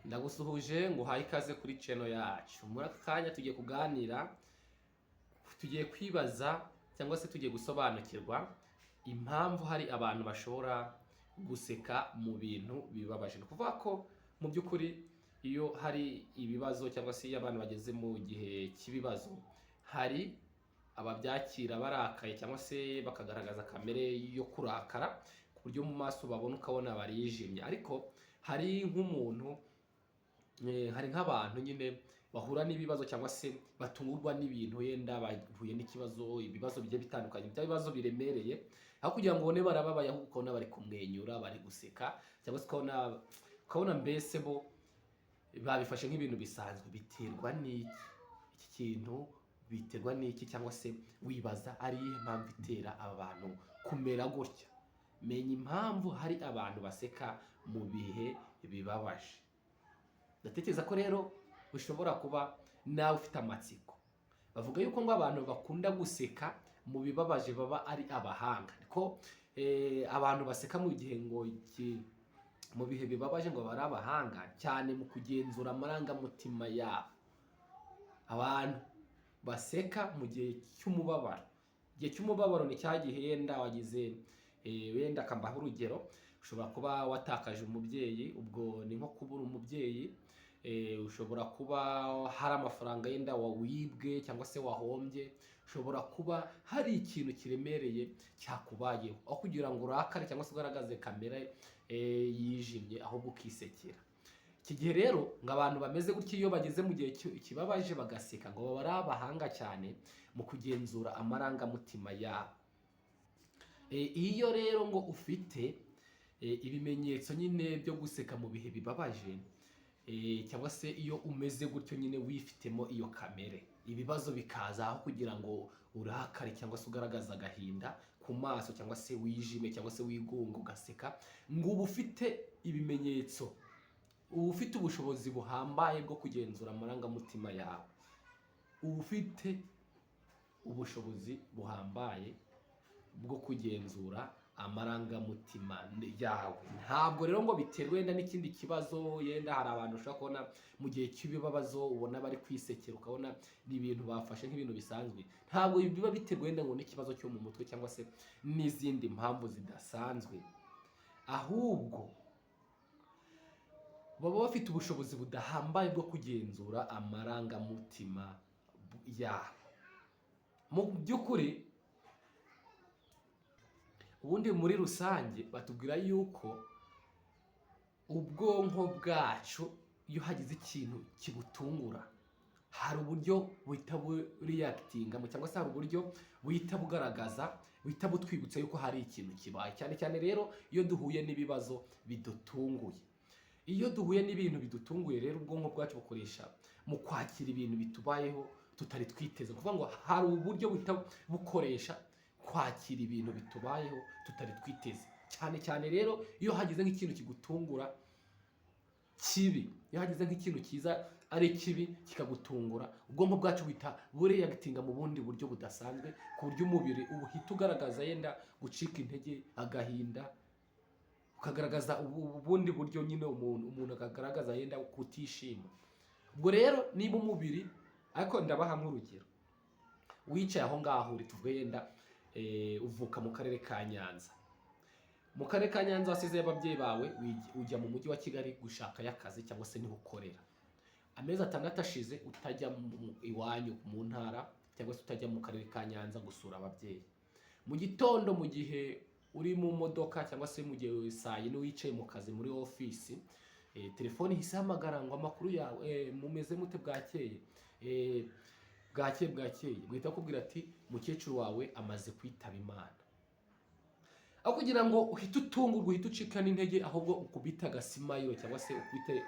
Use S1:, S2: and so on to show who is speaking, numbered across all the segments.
S1: Ndagusuhuje, nguhaye ikaze kuri channel yacu. Muri aka kanya tugiye kuganira, tugiye kwibaza cyangwa se tugiye gusobanukirwa impamvu hari abantu bashobora guseka mu bintu bibabaje. Ni ukuvuga ko mu by'ukuri iyo hari ibibazo cyangwa se iyo abantu bageze mu gihe cy'ibibazo, hari ababyakira barakaye cyangwa se bakagaragaza kamere yo kurakara, ku buryo mu maso babona ukabona barijimye. Ariko hari nk'umuntu, hari nk'abantu nyine bahura n'ibibazo cyangwa se batungurwa n'ibintu, yenda bahuye n'ikibazo, ibibazo bigiye bitandukanye, bya bibazo biremereye, aho kugira ngo ubone barababaye, ahubwo ukabona bari kumwenyura, bari guseka, cyangwa se ukabona mbese bo babifashe nk'ibintu bisanzwe. Biterwa n'iki? Iki kintu biterwa n'iki? Cyangwa se wibaza ari iyihe mpamvu itera aba bantu kumera gutya? Menya impamvu hari abantu baseka mu bihe bibabaje. Ndatekereza ko rero ushobora kuba nawe ufite amatsiko. Bavuga yuko ngo abantu bakunda guseka mu bibabaje baba ari abahanga. Niko abantu baseka mu gihe ngo mu bihe bibabaje ngo baba ari abahanga cyane mu kugenzura amarangamutima yabo. Abantu baseka mu gihe cy'umubabaro. Igihe cy'umubabaro ni cya gihe yenda wagize, wenda akambaho urugero, ushobora kuba watakaje umubyeyi, ubwo ni nko kubura umubyeyi, ushobora kuba hari amafaranga yenda wibwe cyangwa se wahombye, ushobora kuba hari ikintu kiremereye cyakubayeho, aho kugira ngo urakare cyangwa se ugaragaze kamere yijimye, ahubwo ukisekera. Iki gihe rero ngo abantu bameze gutya, iyo bageze mu gihe kibabaje bagaseka, ngo baba ari abahanga cyane mu kugenzura amarangamutima yabo. Iyo rero ngo ufite ibimenyetso nyine byo guseka mu bihe bibabaje, cyangwa se iyo umeze gutyo nyine wifitemo iyo kamere, ibibazo bikaza, aho kugira ngo urakare cyangwa se ugaragaze agahinda ku maso cyangwa se wijime cyangwa se wigunge, ugaseka, ngo uba ufite ibimenyetso, uba ufite ubushobozi buhambaye bwo kugenzura amarangamutima yawe, uba ufite ubushobozi buhambaye bwo kugenzura amarangamutima yawe. Ntabwo rero ngo biterwe wenda n'ikindi kibazo. Yenda hari abantu ushobora kubona mu gihe cy'ibibazo ubona bari kwisekera, ukabona ni ibintu bafashe nk'ibintu bisanzwe. Ntabwo biba biterwa wenda ngo n'ikibazo cyo mu mutwe cyangwa se n'izindi mpamvu zidasanzwe, ahubwo baba bafite ubushobozi budahambaye bwo kugenzura amarangamutima yabo. Mu by'ukuri ubundi muri rusange batubwira yuko ubwonko bwacu, iyo hagize ikintu kibutungura, hari uburyo buhita buriyakitingamo, cyangwa se hari uburyo buhita bugaragaza, buhita butwibutsa yuko hari ikintu kibaye. Cyane cyane rero iyo duhuye n'ibibazo bidutunguye. Iyo duhuye n'ibintu bidutunguye rero, ubwonko bwacu bukoresha mu kwakira ibintu bitubayeho tutari twiteze. Kuvuga ngo hari uburyo buhita bukoresha kwakira ibintu bitubayeho tutari twiteze. Cyane cyane rero iyo hagize nk'ikintu kigutungura kibi, iyo hagize nk'ikintu cyiza ari kibi kikagutungura, ubwonko bwacu buhita bureyagitinga mu bundi buryo budasanzwe, ku buryo umubiri uhita ugaragaza yenda gucika intege, agahinda, ukagaragaza ubundi buryo nyine umuntu akagaragaza yenda kutishima. Ubwo rero niba umubiri, ariko ndabaha nk'urugero, wicaye aho ngaho uri, tuvuge yenda uvuka mu karere ka Nyanza. Mu karere ka Nyanza wasizeyo ababyeyi bawe, ujya mu mujyi wa Kigali gushakayo akazi cyangwa se niho ukorera. Amezi 6 ashize utajya iwanyu mu ntara cyangwa se utajya mu karere ka Nyanza gusura ababyeyi. Mu gitondo, mu gihe uri mu modoka cyangwa se mu gihe saa 4 wicaye mu kazi muri ofisi, telefone ihise ihamagara ngo: "Amakuru yawe, mumeze mute? Bwakeye, bwakeye, bwakeye." Guhita bakubwira ati: "Mukecuru wawe amaze kwitaba Imana." Aho kugira ngo uhite utungurwa, uhite ucika n'intege, ahubwo ukubite agasmile cyangwa se ukubite,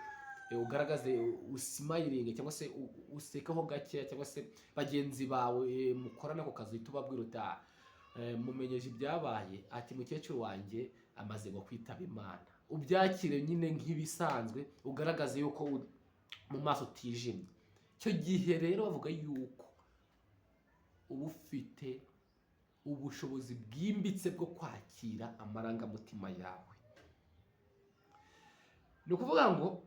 S1: ugaragaze usmilinge cyangwa se usekeho gakeya, cyangwa se bagenzi bawe mukorana ako kazi uhita ubabwira uti: "Ah, mumenyeje ibyabaye," ati: "Mukecuru wanjye amaze ngo kwitaba Imana." Ubyakire nyine nk'ibisanzwe, ugaragaze yuko mu maso utijimye. Icyo gihe rero bavuga yuko uba ufite ubushobozi bwimbitse bwo kwakira amarangamutima yawe. Ni ukuvuga ngo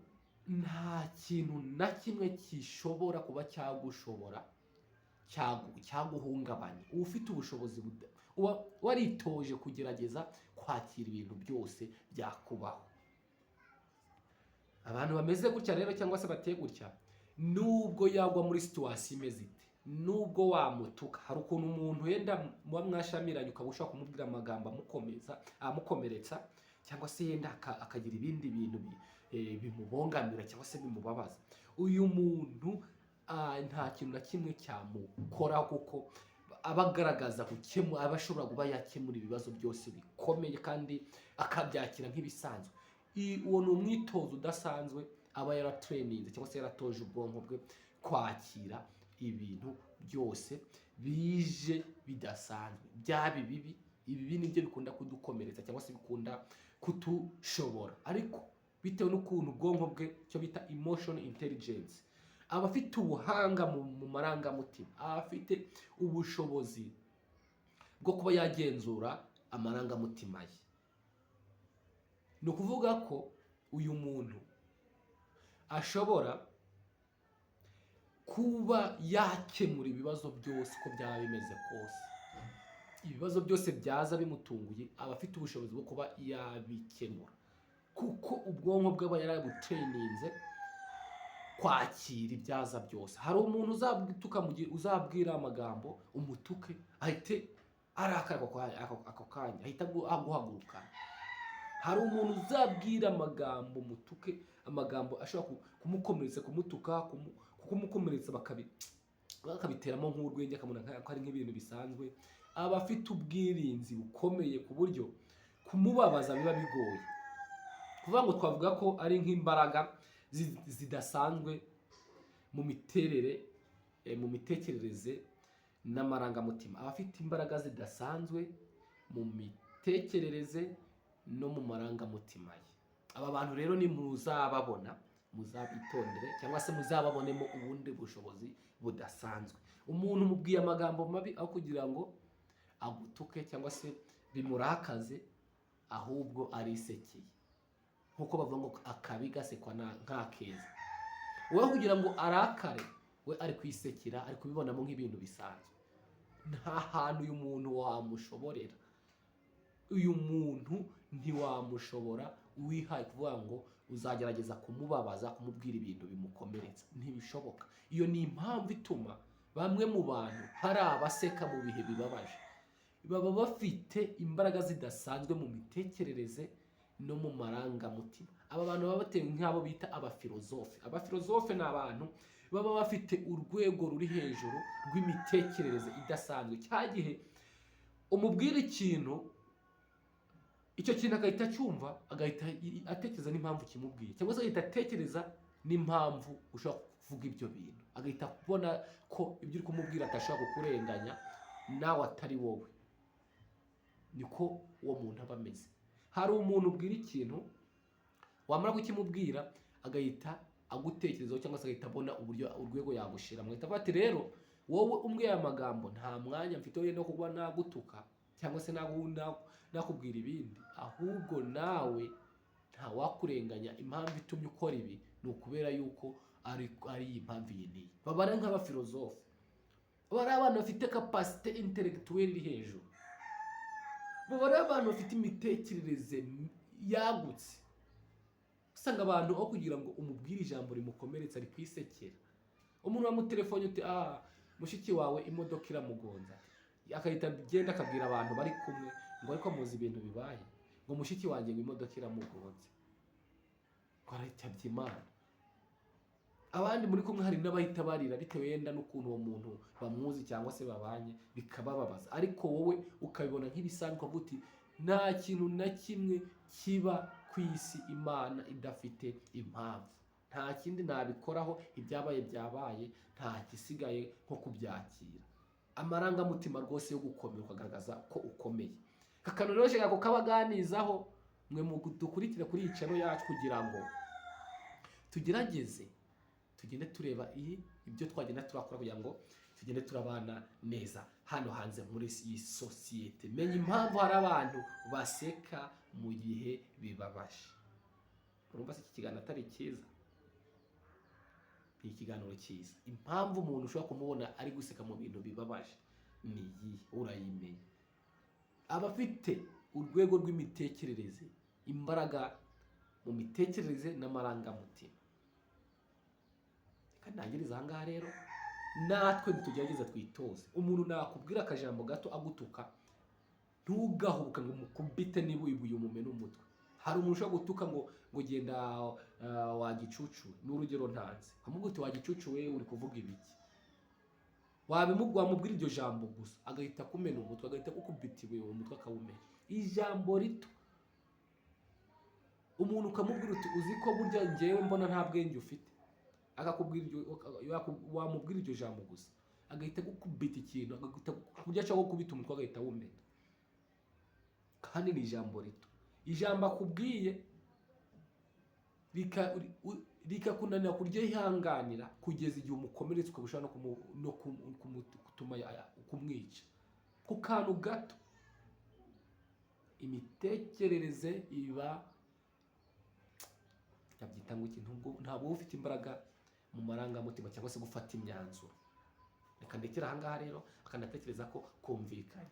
S1: Nta kintu na kimwe gishobora kuba cyagushobora, cyaguhungabanya. Uba ufite ubushobozi, uba waritoje kugerageza kwakira ibintu byose byakubaho. Abantu bameze gutya rero, cyangwa se bateye gutya, nubwo yagwa muri situation imeze ite, nubwo wamutuka, hari ukuntu umuntu wenda muba mwashamiranye, ukaba ushobora kumubwira amagambo amukomeza, amukomeretsa, cyangwa se yenda akagira ibindi bintu bimubongamira cyangwa se bimubabaza, uyu muntu nta kintu na kimwe cyamukoraho, kuko aba agaragaza gukemura, aba ashobora kuba yakemura ibibazo byose bikomeye kandi akabyakira nk'ibisanzwe. Uwo ni umwitozo udasanzwe aba yaratraininze cyangwa se yaratoje ubwonko bwe kwakira ibintu byose bije bidasanzwe, byaba ibibi. Ibibi nibyo bikunda kudukomeretsa cyangwa se bikunda kutushobora, ariko bitewe n'ukuntu ubwonko bwe, icyo bita emotion intelligence, aba afite ubuhanga mu marangamutima, aba afite ubushobozi bwo kuba yagenzura amarangamutima ye. Ni ukuvuga ko uyu muntu ashobora kuba yakemura ibibazo byose uko byaba bimeze kose. Ibibazo byose byaza bimutunguye, aba afite ubushobozi bwo kuba yabikemura, kuko ubwonko bwe aba yarabutraininze kwakira ibyaza byose. Hari umuntu uzabwituka mu gihe uzabwira amagambo, umutuke, ahite arakara ako kanya, ahita aguhaguruka. Hari umuntu uzabwira amagambo, mutuke amagambo ashobora kumukomeretsa, kumutuka, kumukomeretsa, bakabiteramo nk'urwenya, akabona ko ari nk'ibintu bisanzwe. Aba afite ubwirinzi bukomeye ku buryo kumubabaza biba bigoye. Kuvuga ngo twavuga ko ari nk'imbaraga zidasanzwe mu miterere, mu mitekerereze n'amarangamutima. Aba afite imbaraga zidasanzwe mu mitekerereze no mu marangamutima ye. Aba bantu rero ni muzababona muzabitondere, cyangwa se muzababonemo ubundi bushobozi budasanzwe. Umuntu umubwiye amagambo mabi, aho kugira ngo agutuke cyangwa se bimurakaze, ahubwo arisekeye, nk'uko bavuga ngo akabi gasekwa nk'akeza. Wowe kugira ngo arakare, we ari kwisekera, ari kubibonamo nk'ibintu bisanzwe. Nta hantu uyu muntu wamushoborera. Uyu muntu ntiwamushobora wihaye kuvuga ngo uzagerageza kumubabaza, kumubwira ibintu bimukomeretsa, ntibishoboka. Iyo ni impamvu ituma bamwe mu bantu hari abaseka mu bihe bibabaje. Baba bafite imbaraga zidasanzwe mu mitekerereze no mu marangamutima. Aba bantu baba batewe nk'abo bita abafilozofe. Abafilozofe ni abantu baba bafite urwego ruri hejuru rw'imitekerereze idasanzwe. Cya gihe umubwira ikintu, icyo kintu agahita acyumva, agahita atekereza n'impamvu kimubwiye, cyangwa se agahita atekereza n'impamvu ushobora kuvuga ibyo bintu, agahita kubona ko ibyo uri kumubwira atashobora kukurenganya, nawe atari wowe. Niko uwo muntu aba ameze. Hari umuntu ubwira ikintu, wamara kukimubwira agahita agutekerezaho, cyangwa se agahita abona uburyo urwego yagushira, agahita avuga ati: "Rero wowe umbwiye aya magambo, nta mwanya mfite wenda wo kuba nagutuka cyangwa se nakubwira ibindi, ahubwo nawe nta wakurenganya. Impamvu itumye ukora ibi ni ukubera yuko ari iyi mpamvu iyi n'iyi." Baba ari nk'abafilozofe, baba ari abantu bafite capacité intellectuelle iri hejuru, baba ari abantu bafite imitekerereze yagutse. Usanga abantu, aho kugira ngo umubwire ijambo rimukomeretsa, ari kwisekera. Umuntu wamutelefone uti: "Ah, mushiki wawe imodoka iramugonza," agahita agenda akabwira abantu bari kumwe ngo: "Ariko muzi ibintu bibaye?" Ngo: "Mushiki wanjye ngo imodoka iramugonze, ngo aritabye Imana." Abandi muri kumwe, hari n'abahita barira bitewe yenda n'ukuntu uwo muntu bamuzi cyangwa se babanye, bikabababaza, ariko wowe ukabibona nk'ibisanzwe, ukavuga uti: "Nta kintu na kimwe kiba ku isi Imana idafite impamvu. Nta kindi nabikoraho, ibyabaye byabaye, nta gisigaye nko kubyakira." Amarangamutima rwose yo gukomera, ukagaragaza ko ukomeye. Aka kantu rero nshaka kukabaganizaho mwe dukurikire kuri iyi channel yacu, kugira ngo tugerageze tugende tureba iyi ibyo twagenda turakora kugira ngo tugende turabana neza hano hanze muri iyi sosiyete. Menya impamvu hari abantu baseka mu gihe bibabaje. Urumva se iki kiganiro atari cyiza? Ni ikiganiro cyiza. Impamvu umuntu ushobora kumubona ari guseka mu bintu bibabaje ni iyihe? Urayimenya. Aba afite urwego rw'imitekerereze, imbaraga mu mitekerereze n'amarangamutima. Reka ntangirize aha ngaha rero. Natwe tugerageza twitoze. Umuntu nakubwira akajambo gato agutuka, ntugahubuke ngo umukubite niba ibuye umumene umutwe. Hari umuntu ushobora gutuka ngo genda wa gicucu, ni urugero ntanze, amubwira uti: "Wa gicucu we, uri kuvuga ibiki?" Wamubwira iryo jambo gusa, agahita akumena umutwe, agahita agukubita ibuye mu mutwe akawumena. Ijambo rito. Umuntu ukamubwira uti: "Uzi ko burya njyewe mbona nta bwenge ufite?" Akakubwira iryo, wamubwira iryo jambo gusa, agahita agukubita ikintu, agahita ku buryo ashobora gukubita umutwe agahita awumena. Kandi ni ijambo rito, ijambo akubwiye rikakunanira kuryihanganira kugeza igihe umukomeretse, ukaba ushobora no gutuma kumwica ku kantu gato. Imitekerereze iba, yabyita ngo iki, ntabwo uba ufite imbaraga mu marangamutima cyangwa se gufata imyanzuro. Reka ndekere ahangaha rero, akanatekereza ko kumvikanye.